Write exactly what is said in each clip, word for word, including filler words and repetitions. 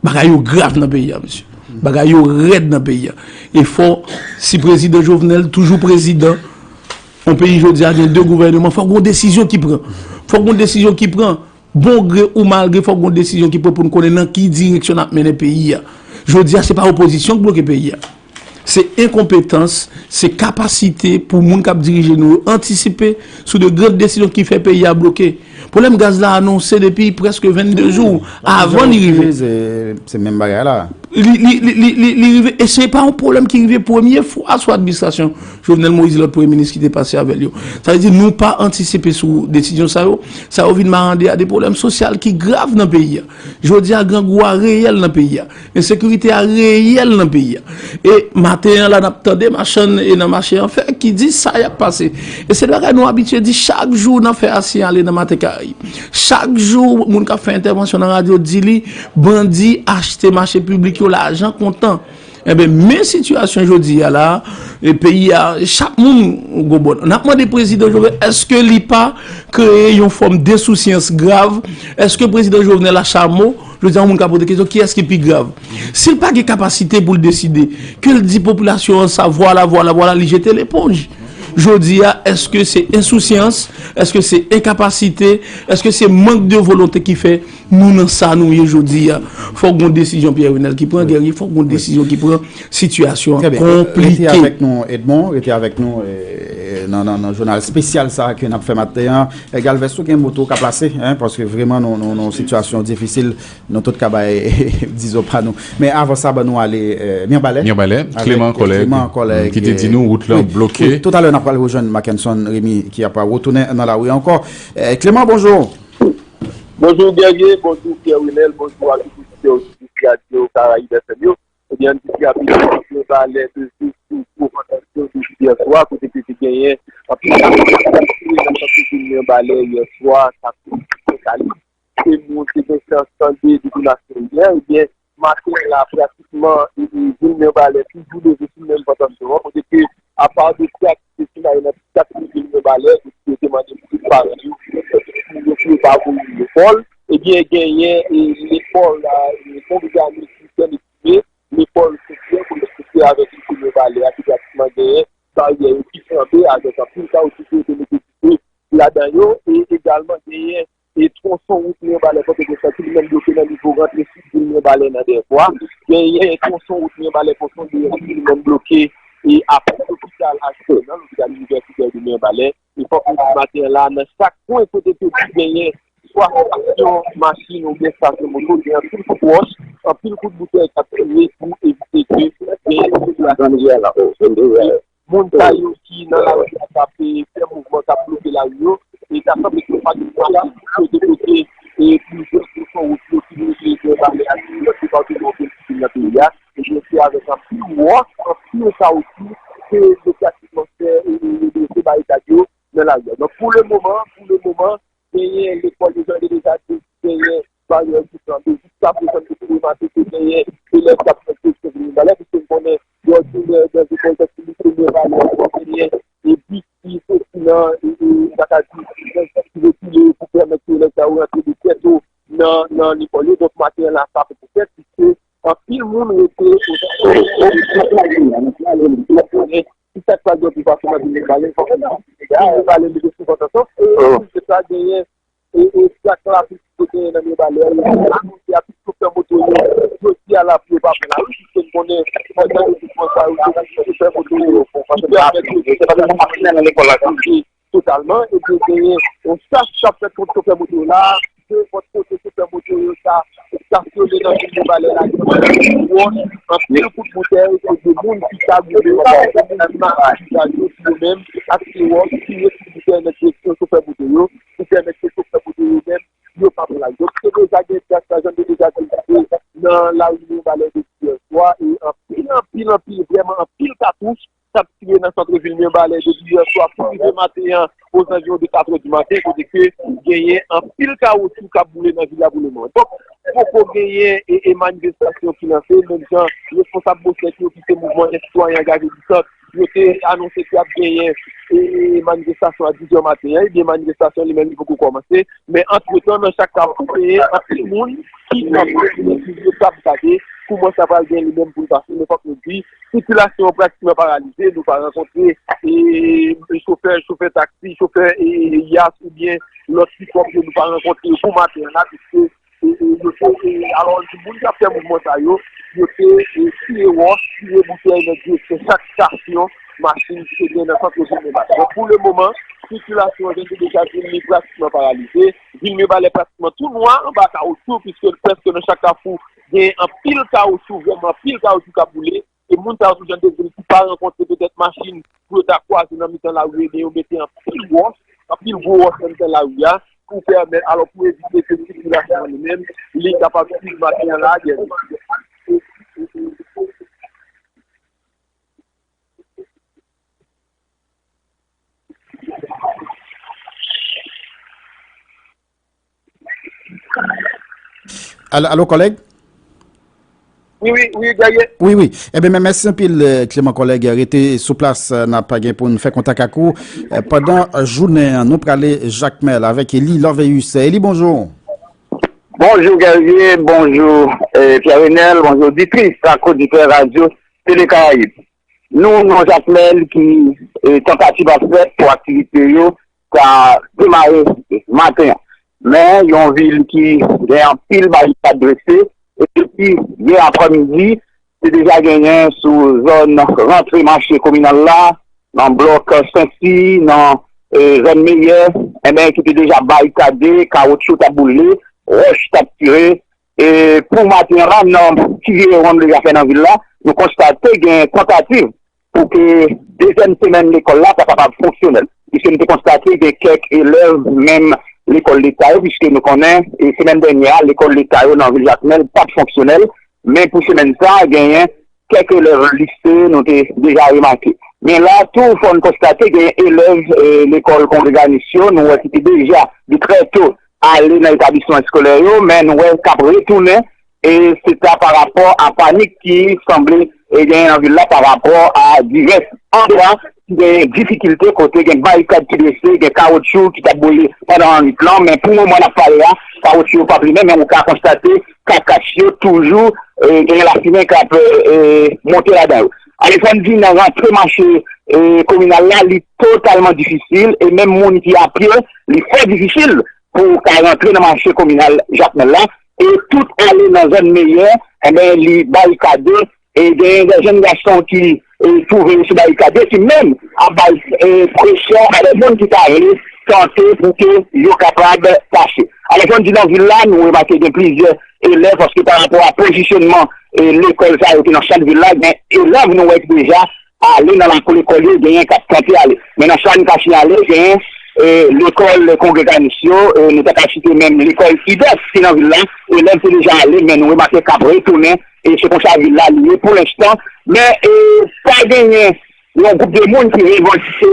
Bagay yo grav nan peyi a, mesye. Bagay yo rèd nan peyi a. E fò, si prezidan Jovenel toujou prezidan, yon peyi jodi a gen de gouvènman, fòk gon desizyon ki pran. Fòk gon desizyon ki pran. Bon gre ou mal gre, fòk gon desizyon ki pran pou n konnen nan ki direksyon n ap mennen peyi a. Jodi a, se pa opozisyon k bloke peyi a. Se enkonpetans, se kapasite pou moun k ap dirije nou yo antisipe sou de grann desizyon ki fè peyi a bloke. Pwoblèm gaz la anonse depi prèske vennde jou avan li rive. Se menm bagay la. Li, li, li, li, li, li rive, e se pa yon pwoblèm ki rive premye fwa sou administrasyon Jovenel Moïse, lòt premye minis ki te pase avè l yo. Sa vle di nou pa antisipe sou desizyon sa yo. Sa yo vin marande a de pwoblèm sosyal ki grav nan peyi a. Jodi a, grangou a reyèl nan peyi a. Ensekirite a reyèl nan peyi a. E maten an la, n ap tande machann e nan mache an fè ki di sa y ap pase. E se bagay nou abitye di chak jou nan fè a siyale nan Maten Karayib. Chak jou, moun k ap fè entèvansyon nan radyo di li, bandi achte mache piblik yo lajan kontan. Enben, men sitiyasyon jodi a la, e peyi a, chak moun gwo bòn. N ap mande prezidan Jovenel, èske li pa kreye yon fòm densousyans grav? Èske prezidan Jovenel a chamo? Jodi a, yon moun ka poze kesyon, kiyès ki pi grav? Si l pa gen kapasite pou l deside, ke l di popilasyon an sa, vwala, vwala, vwala, li jete leponj. Jodi a, èske se ensousyans? Èske se enkapasite? Èske se mank de volonte ki fè nou nan sa nou ye jodi a? Fòk gon desizyon Pierre Renel ki pran, Guerrier, fòk gon desizyon ki pran. Sitiyasyon an konplike. Rete avèk nou, Edmond, rete avèk nou nan, nan, nan jounal espesyal sa ke n ap fè maten an. Galvez, ou gen mo tou ka plase, paske vrèman nou, nou, nou sitiyasyon difisil. Nou tout ka bay dizon pa nou. Men avan sa, ban nou ale Mibalè. Mibalè, Clément, kòlèg, ki te di nou wout lan bloke. Toutalè, n ap pral rejwenn Mackenson Remy ki ap retounen nan lari ankò. Clément, bonjou. Bonjou Guerrier, bonjou Pierre Renel, bonjou a tout oditè, oditris Radio Caraïbes F M yo. Ebyen, n di ki ap ede Mibalè de sou gwo fondasyon depi yè swa, kote ke te genyen anpil nan sante vil Mibalè yè swa, sa tou kalib. Ke nou te gen chans tande depi maten yè, ebyen, maten la, pratikman, vil Mibalè toujou leve sou menm fondasyon an, kote ke, apa de krak ki te simaye nan kat vil Mibalè, kote yo te mande pou tout paran yo, pou yo, pou yo pa voye lekòl, ebyen, genyen lekòl, Kongreganis Kretyen Lekòl Sekrè, kote se avèk lise Mibalè a ki pratikman genyen baryè yo ki flanbe avèk anpil kawoutchou ke yo te mete dife ladan yo, e egalman genyen e twonson wout Mibalè Pòtoprens ki li menm bloke nan nivo rantre sid vil Mibalè nan Dèvwa. Genyen twonson wout Mibalè Pòson Deyò ki li menm bloke e apre lopital H C nan lopital inivèsitè de Mibalè. E fòk nou di maten an la, nan chak kwen kote ke di genyen swa estasyon machin oubyen estasyon moto, gen anpil kout wòch, anpil kout boutèy k ap tire pou evite ke gen sitiasyon. Moun sa yo ki nan lari a k ap fè mouvman, k ap bloke lari yo, e ta sanble ke yo pa t mache pou yo te bloke plizyè twonson wout yo ki loje nan Mibalè ak plizyè depatman okenn sivil nan peyi a. Ebyen, se avèk anpil wòch, anpil kawoutchou ke yo pratikman fè e drese barikad yo nan lari a. Donk, pou le moman, pou le moman, genyen lekòl yo jan de deja di, genyen baryè ki flanbe. Jiska prezan, nou te remake ke genyen elèv k ap fè kours nan Mibalè, piske n konnen lè w di nan, nan lekòl tankou lise Mibalè, genyen e bis ki soti nan, e, e, sa ka di, nan zòn ki rekile pou pèmèt ke elèv sa yo rantre de tèt nan, nan lekòl yo. Donk, maten an la, sa poko fèt, piske anpil moun rete ki sa k pral gen pou pase nan vil Mibalè, fòk nou di, Mibalè mete sou fòs ansanm, e se sa genyen, e, e, sa k rapid ki genyen nan Mibalè, anonse a tout chofè moto yo, jodi a la pou yo pa pran lari, piske n konnen pandan evenman sa yo, se chofè moto yo ki pèmèt yo totalman, epi genyen yon chas k ap fèt kont chofè moto yo la, de bò kote chofè moto yo ta estasyone nan vil Mibalè la, gen anpil wòch, anpil kout boutèy, e de moun ki ta boule, de moun ki ta yo sou yo menm, ak de wòch, tire kout boutèy nan direksyon chofè moto yo, pou pèmèt ke chofè moto yo menm, yo pa pran lari. Donk, te deja gen dezas, sa jan de dezas egziste nan lari Mibalè depi yè swa, e anpil, anpil, anpil, vrèman anpil katouch, k ap tire nan sant vil Mibalè depi yè swa pou rive maten an, ozanviwon de katrè di maten, kote ke genyen anpil kawoutchou k ap boule nan vil la pou le moman. Donk, poko genyen e, e manifestasyon ki lanse, menm jan responsab MOSEC yo ki se Mouvman Sitwayen Angaje di Sant, yo te anonse ke ap genyen e, manifestasyon a diz è maten an, ebyen manifestasyon li menm li poko kòmanse. Men antretan, nan chak ka, ou genyen anpil moun ki kanpe sou yo k ap gade kouman sa pral gen li menm pou l pase. Men fòk nou di, sikilasyon an pratikman paralize. Nou pa rankontre e, chofè, chofè taksi, chofè e, yas oubyen lòt pikòp yo, nou pa rankontre yo pou maten an la, piske e, e, yo te, e, alò, di moun k ap fè mouvman sa yo, yo te e, tire wòch, tire boutèy nan direksyon chak estasyon machin ki te gen nan sant vil Mibalè. Donk, pou le moman, sikilasyon an jan de deja vin li pratikman paralize. Vil Mibalè pratikman tou nwa anba kawotchou, piske prèske nan chak kafou, gen anpil kawotchou, vrèman anpil kawotchou k ap boule. E moun sa yo tou jan de vil ki pa rankontre petèt machin pou yo ta kwaze nan mitan lari, ebyen yo mete anpil wòch, anpil gwo wòch nan mitan lari a, pou pèmèt, alò, pou evite ke sikilasyon an li menm, li kapab swiv maten an la, gen Alo, alo, kòlèg? Wi, wi, wi, Guerrier. Wi, wi. Ebyen, men, mèsi anpil, eh, Clément, kòlèg. Rete sou plas, eh, n ap gen pou n fè kontak ak ou, eh, pandan, eh, jounen an. Nou prale Jakmèl avèk Eli Lorveus. Eli, bonjou. Bonjou, Guerrier. Bonjou, eh, Pierre Renel. Bonjou, oditris ak oditè Radyo Tele Karayib. Nou nan Jakmèl ki, eh, tantativ ap fèt pou aktivite yo ka demare maten an. Men yon vil ki gen anpil barikad drese, epi yè aprèmidi, te deja genyen sou zòn rantre mache kominal la, nan blòk Senti, nan, eh, zòn Meyè, enben, ki te deja barikade, kawotchou t ap boule, wòch t ap tire. E pou maten an la, nan ti virewon nou deja fè nan vil la, nou konstate gen tantativ pou ke dezyèm semèn lekòl la ta kapab fonksyonèl. Piske nou te konstate gen kèk elèv menm lekòl leta yo, piske nou konnen, e semèn dènyè a, lekòl leta yo nan vil Jakmèl pa t fonksyonèl, men pou semèn sa a, genyen kèk elèv lise nou te deja remake. Men la tou, fò n konstate gen elèv, e, lekòl kongreganis yo, nou wè ki te deja de trè to ale nan etablisman eskolè yo, men nou wè k ap retounen, e se ta pa rapò a panik ki sanble, e, genyen nan vil la pa rapò a divès andwa ki gen difikilte kote gen barikad ki drese, gen kawotchou ki t ap boule pandan lannwit lan, men pou moman n ap pale a, kawotchou yo p ap limen, men ou ka konstate kakach yo toujou, e, gen lafimen k ap, e, monte ladan yo. Alè fò n di nan rantre mache, e, kominal la, li totalman difisil, e menm moun ki apye, li fè difisil pou w ka rantre nan mache kominal Jakmèl la, e tout ale nan zòn Meyè, enben, li barikade, e genyen de jèn gason ki, e, twouve yo sou barikad yo, ki menm ap bay, e, presyon a de moun ki ta vle tante pou ke yo kapab pase. Alè fò n di nan vil la, nou remake gen plizyè elèv, paske pa rapò a pozisyonman, e, lekòl sa yo ki nan sant vil la, gen elèv nou wè ki deja ale nan lakou lekòl yo, genyen k ap tante ale. Men nan sa n ka siyale, genyen, e, lekòl kongreganis yo, e, nou ta ka site menm lekòl IDEF ki nan vil la, elèv te deja ale, men nou remake k ap retounen, e se konsa vil la li ye pou lenstan. Men, e, pa genyen yon gwoup de moun ki revandike,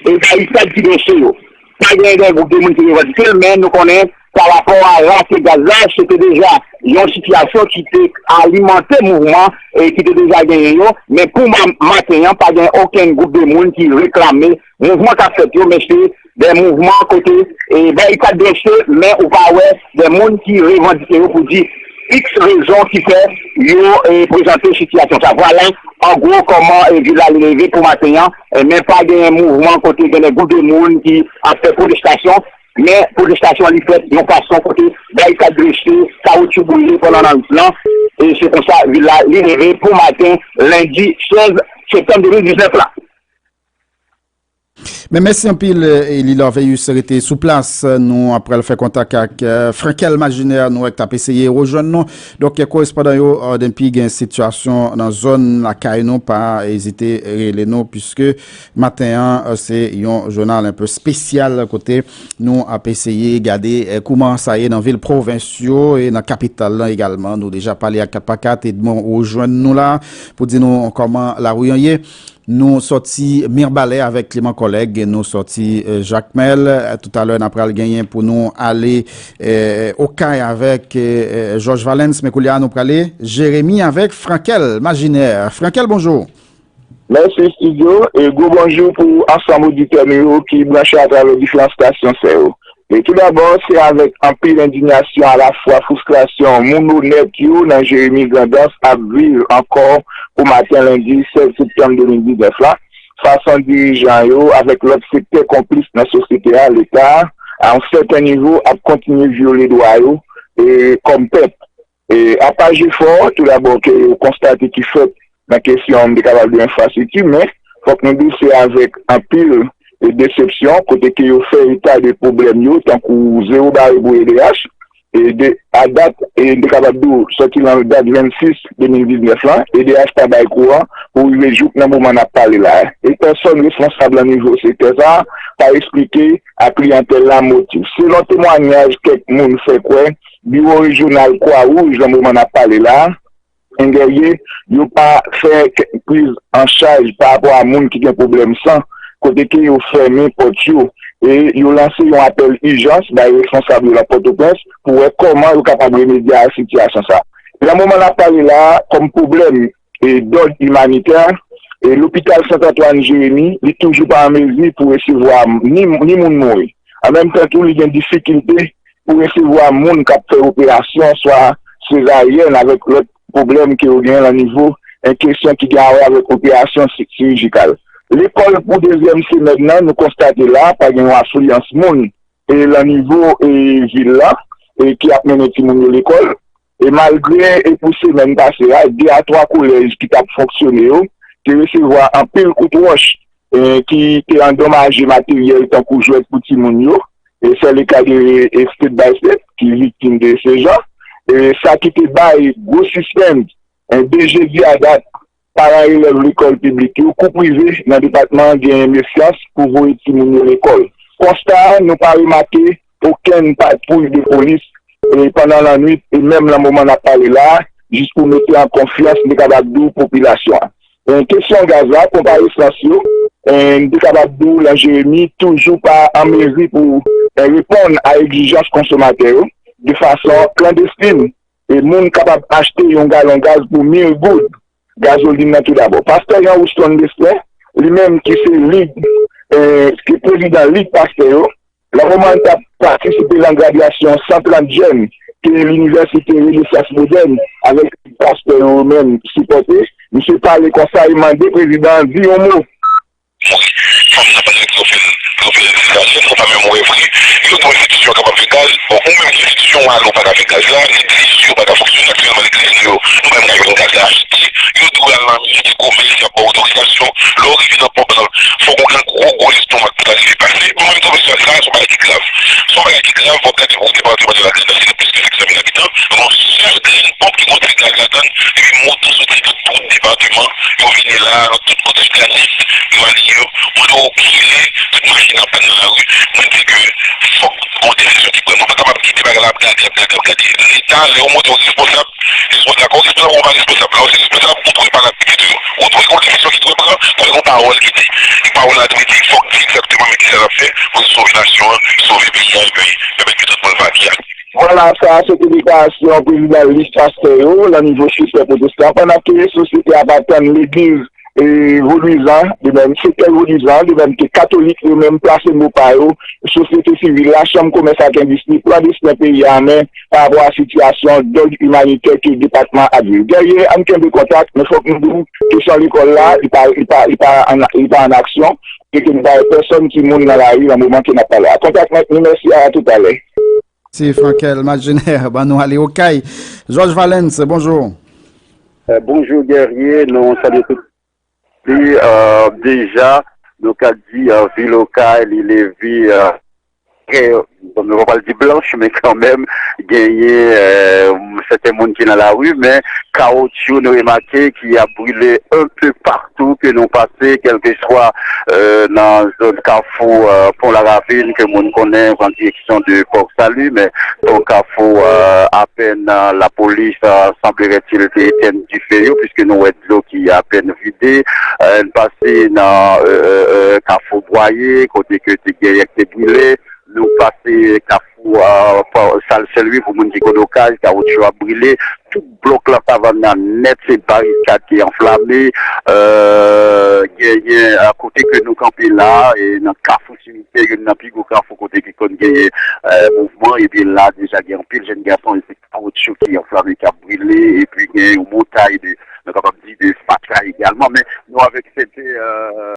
e, barikad ki drese yo. Pa genyen de gwoup de moun ki revandike l, men nou konnen pa rapò a rate gaz la, se te deja yon sitiyasyon ki te alimante mouvman, e, ki te deja genyen yo. Men pou ma- maten an, pa gen okenn gwoup de moun ki reklame mouvman k ap fèt yo, men se de mouvman kote, e, barikad drese, men ou pa wè de moun ki revandike yo pou di iks rezon ki fè yo, e, prezante sitiyasyon sa. Vwala, an gwo, kòman, e, vil la li leve pou maten an, e, men pa genyen mouvman kote gen de gwoup de moun ki ap fè pwotestasyon, men pwotestasyon an li fèt yon fason kote barikad drese, kawotchou boule pandan lannwit lan, e se konsa vil la li leve pou maten lendi sèz septanm de mil diznèf la. Men mèsi anpil, Eli Lorveus, rete sou plas. Nou ap pral fè kontak ak, eh, Frankel Majinè, nou wè k t ap eseye rejwenn nou. Donk, korespondan yo, eh, depi gen sitiyasyon nan zòn lakay nou, pa ezite rele nou, piske maten an, eh, se yon jounal enpe espesyal kote nou ap eseye gade, eh, kouman sa ye nan vil pwovens yo e nan kapital lan egalman. Nou deja pale ak kat pa kat, Edmond rejwenn nou la pou di nou kòman lari an ye. Nou sòti Mibalè avèk Clément Collègue, nou sòti, eh, Jakmèl. Eh, toutalè, n ap pral genyen pou nou ale, eh, Okay avèk, eh, eh, Georges Valens, men koulye a, nou prale Jeremi avèk Frankel Majinè. Frankel, bonjou. Mèsi, estidyo, e gwo bonjou pou ansanm oditè nou yo ki branche atravè diferan estasyon sa yo. E toudabò, se avèk anpil endiyasyon, alafwa fristrasyon, moun onèt yo nan Jeremi Grandans ap viv ankò pou maten lendi sèz septanm de mil diznèf la, fason dirijan yo avèk lòt sektè konplis nan sosyete a, Leta a, a yon sèten nivo, ap kontinye vyole dwa yo e kòm pèp. E apa jefò, toudabò, ke yo konstate ki fèt nan kesyon, m te kapab di, enfrastrikti, men fòk nou di se avèk anpil e desepsyon, kote ke yo fè eta de pwoblèm yo, tankou zewo bare pou E D H, e de, a dat, e m te kapab di w, sòti nan dat vennsis de mil diznèf la, E D H pa bay kouran pou rive jouk nan moman n ap pale la. E pèsòn responsab nan nivo sektè sa a pa eksplike a kliyantèl la motif. Selon temwayaj kèk moun fè kwè, biwo rejyonal Kwa Wouj nan moman n ap pale la a, Guerrier, yo pa fè kèk priz an chaj pa rapò a moun ki gen pwoblèm san, kote ke yo fèmen pòt yo e yo lanse yon apèl ijans bay responsab yo nan Pòtoprens pou wè kòman yo kapab remedye a sitiyasyon sa. Nan moman n ap pale la a, kòm pwoblèm e dòd imanitè, e lopital Sant Antwàn Jeremi, li toujou pa an mezi pou resevwa ni, ni moun mouri. An menm tan tou, li gen difikilte pou resevwa moun k ap fè operasyon, swa sezaryèn, avèk lòt pwoblèm ke yo genyen nan nivo en kesyon ki gen a wè avèk operasyon si-, sirijikal. Lekòl pou dezyèm semèn nan, nou konstate la, pa gen yon afliyans moun e nan nivo e vil la e ki ap mennen timoun yo lekòl. E malgre e pou semèn pase a, de a twa kolèj ki t ap fonksyone yo te resevwa anpil kout wòch e ki te andomaje materyèl tankou jwèt pou timoun yo, e sè le ka de e State by State ki viktim de se jan, e sa ki te bay gwo sispens. E de jedi a dat, paran elèv lekòl piblik yo kou prive nan depatman an genyen mefyans pou voye timoun yo lekòl. Konsta a, nou pa remake okenn patwouy de polis e pandan lannwit e menm nan moman n ap pale la a, jis pou mete an konfyans, m te kapab di w, popilasyon an. E kesyon gaz la, konparesans yo, e m te kapab di w, lan Jeremi toujou pa an mezi pou e reponn a egzijans konsomatè yo de fason klandestin. E moun kapab achte yon galon gaz pou mil goud. Gazolin nan toudabò. Pastè Jean Houston Destin, li menm ki se lig, e, ki prezidan lig pastè yo, nan moman l t ap patisipe nan gradyasyon san trant jèn ke linivèsite Renesans Modèn avèk pastè yo menm sipòte, misye pale konsa, e mande prezidan an di yon mo. Fanm nan pa nèg yo fè l, yo fè l se sa, chèf yo pa menm wè vre. Yo di w enstitisyon kapab fè gaz, bon, ou menm ki enstitisyon w ale ou pa ka fè gaz la, legliz yo pa ka fonksyone aktyèlman, legliz nou yo, nou pa menm ka jwenn gaz la achte, yo di w al nan minis de komès, y ap ba w otorizasyon, lè w rive nan pòt la, fòk ou gen gwo gwo lestomak pou ta rive pase, ou menm tonbe sou sa, se yon bagay ki grav. Se yon bagay ki grav, w ap gade pou depatman de la Grandans, ki gen plis ke senk san mil abitan, nou gen yon sèl grenn ponp ki konstwi gaz ladann, epi moto soti nan tout depatman, yo vini la, nan tout kote sou planèt, yo aliyen yo, mande w kilè tout machin ap pann nan lari. Mwen di ke fòk gon desizyon ki pran. Nou pa kapab kite bagay la ap gade, ap gade, ap gade. Leta, lè yo montre w responsab, responsab, ou responsab ou pa responsab. Lè w se responsab, ou dwe pale ak pitit ou yo. Ou dwe gon desizyon ki dwe pran, dwe gon pawòl ki di. E pawòl la dwe di, fòk di egzakteman men kisa l ap fè pou l sove nasyon an, sove peyi a, epi pèmèt ke tout moun va byen. Vwala, sa a se te deklarasyon prezidan lig pastè yo nan nivo sektè pwotestan, pandan ke sosyete a pa tann legliz e vodwizan, de menm sektè vodwizan, de menm ke katolik yo menm plase mo pa yo, sosyete sivil la, chanm komès ak endistri, pran desten peyi a an men pa rapò a sitiyasyon dòd imanitè ke depatman ap viv. Guerrier, ann kenbe kontak, men fòk nou di w, kesyon lekòl la, li pa, li pa, li pa an, li pa an aksyon, e ke nou pa wè pèsòn ki moun nan lari nan moman ke n ap pale a. Kontak mèt nou, mèsi, a toutalè. Se Frankel Majener, ban nou ale Okay. Jòj Valens, bonjou. Eh, bonjou, Guerrier. Nou salye tout. Li, eh, deja, nou ka di, eh, vil Okay, li leve, eh, trè, bon, nou pa pral di blanch, men kanmenm, genyen, eh, sèten moun ki nan lari, men kawotchou, nou remake, ki ap brile un peu partout ke nou pase, kèlkeswa, eh, nan zòn Kafou, eh, Pon Laravin, ke moun konnen, pran direksyon de Port Salut, men se yon kafou, eh, apèn, eh, lapolis, eh, sanblerètil te etèn dife yo, piske nou wè dlo ki apèn vide. Eh, n pase nan, eh, eh, eh, Kafou Bwaye, kote ke te gen yèk te brile. Nou pase Kafou, eh, Sal Sen Lwi, pou moun ki konn Okay, kawotchou ap brile. Tout blòk Lasavann nan nèt, se barikad ki anflame. Euh, genyen, euh, kote ke nou kanpe la, e nan Kafou Simitè, youn nan pi gwo kafou kote ki konn genyen, euh, mouvman, ebyen la deja gen anpil jèn gason, e se kawotchou ki anflame, k ap brile, epi gen yon montay de, nou kapab di, de fatra egalman. Men nou avèk sèten, euh,